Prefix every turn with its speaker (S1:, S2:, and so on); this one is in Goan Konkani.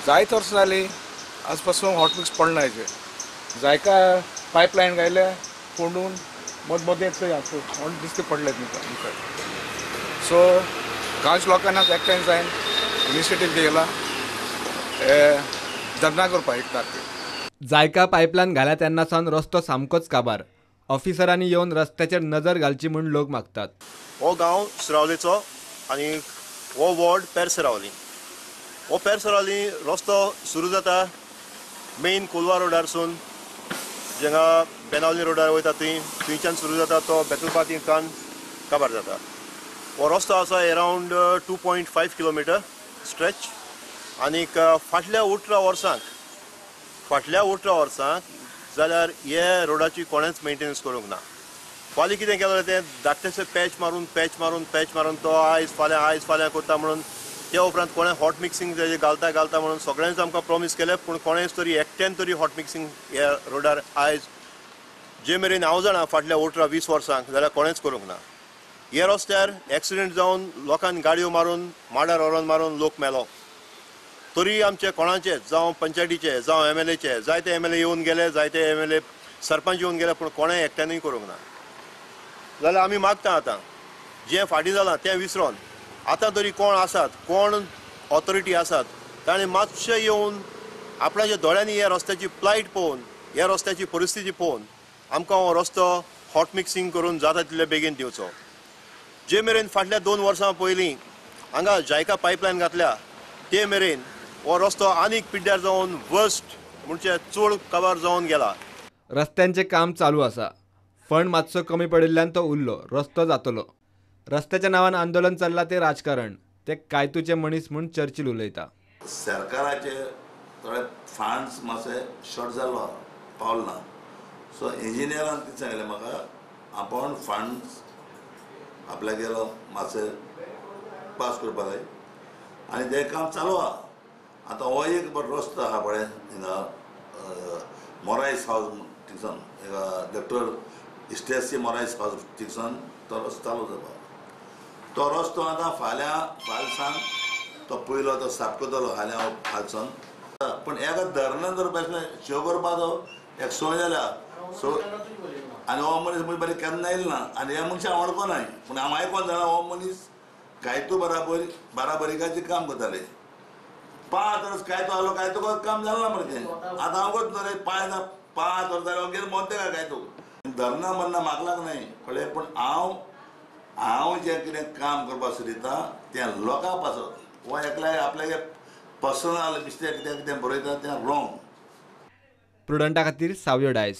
S1: जायत वर्सां जालीं आज पासून हॉट मिक्स पडना हेजेर. जायका पायपलायन घायल्या फोंडून मद मदें थंय दिसते पडले मुखार. सो गांवच्या लोकांना एकठांय जायन इनिशिएटीव घेयला धरना करपाक 1 तारखेक.
S2: जायका पायपलायन घाल्या तेन्ना सावन रस्तो सामकोच काबार. ऑफिसरांनी येवन रस्त्याचेर नजर घालची म्हूण लोक मागतात.
S3: हो गांव सुरावलेचो आनी हो वॉर्ड पेरसरावली. हो पेरसरावली रस्तो सुरू जाता मेन कोलवा रोडारसून जेंगा बेनावली रोडार वयता थंय, थंयच्यान सुरू जाता तो बेतलपातींतल्यान काबार जाता. हो रस्तो आसा अरावंड 2.5 किलोमिटर स्ट्रेच आनीक फाटल्या 18 वर्सांक जाल्यार हे रोडाची कोणेंच मेंटेनन्स करूंक ना. फाल्यां कितें केलें तें धाकटेशे पॅच मारून तो आयज फाल्यां करता म्हणून त्या उपरांत कोणें हॉट मिक्सिंग तेजें घालता म्हणून सगळ्यांच आमकां प्रॉमीस केलें, पूण कोणेंच तरी एकट्यान तरी हॉट मिक्सिंग ह्या रोडार आयज जे मेरेन हांव जाणा फाटल्या 18-20 वर्सांक जाल्यार कोणेंच करूंक ना. ह्या रस्त्यार एक्सिडंट जावन लोकांक गाडयो मारून माडार व्हरोन मारून लोक मेलो तरी आमचे कोणाचे जावं पंचायतीचे जावं MLAचे जायते MLA येवन गेले, जायते MLA sarpanch येवन गेले, पूण कोणें एकट्यानूय करूंक ना. जाल्यार आमी मागता आतां जें फाटीं जालां तें विसरोन आतां तरी कोण आसात, कोण ऑथॉरिटी आसात ताणें मातशें येवन आपणाच्या दोळ्यांनी ह्या रस्त्याची प्लायट पळोवन, ह्या रस्त्याची परिस्थिती पळोवन आमकां हो रस्तो हॉट मिक्सिंग करून जाता तितले बेगीन दिवचो. जे मेरेन फाटल्या 2 वर्सां पयलीं हांगा जायका पायपलायन घातल्या ते मेरेन हो रस्तो आनीक पिड्ड्यार जावन वर्स्ट म्हणजे चड काबार जावन गेला.
S2: रस्त्यांचें काम चालू आसा. फंड मातसो कमी पडिल्ल्यान तो उरलो, रस्तो जातलो. रस्त्याच्या नांवान आंदोलन चल्लां तें राजकारण, ते कायतूचे मनीस म्हूण चर्चिल उलयता.
S4: सरकाराचे थोडे फंड्स मातशे शॉर्ट जालो पावल ना. सो इंजिनियरान कितें सांगलें म्हाका, आपूण फंड्स आपल्या गेलो मातशे पास करपा जाय आनी तें काम चालू आहा. आतां हो एक बरो रस्तो आहा पळय हिंगा मोरायस हावज थिंगसान हिंगा डॉक्टर इस्टेसी मोरायस हावज थिंगसान तो रस्तो चालू जाता. तो रस्तो आतां फाल्यां फालसान तो पयलो तो साफ करतलो फाल्यां फालसान. पूण एका धरणान जर बेसले शेव करपाचो एक सोय जाल्या सो आनी हो मनीस म्हणजे बरें केन्ना येयलो ना आनी ह्या मनशाक वळखो नाय, पूण हांव आयकोन जाणा हो मनीस कायतू बराबरीकाचें काम करताले. 5 वर्स कायतो आलो, कायतो काम जालें ना मरे तें. आतां हांव कोत रे 5 वर्स जालें गेले मोनते काय कायतो धरना मरना मागलाक न्हय कळ्ळें. पूण हांव जें कितें काम करपाक सोदिता तें लोकां पासत हो एकल्या आपल्यागे पर्सनल मिस्टेक कितें कितें बरयता तें रॉंग.
S2: प्रुडंटा खातीर सावयो डायस.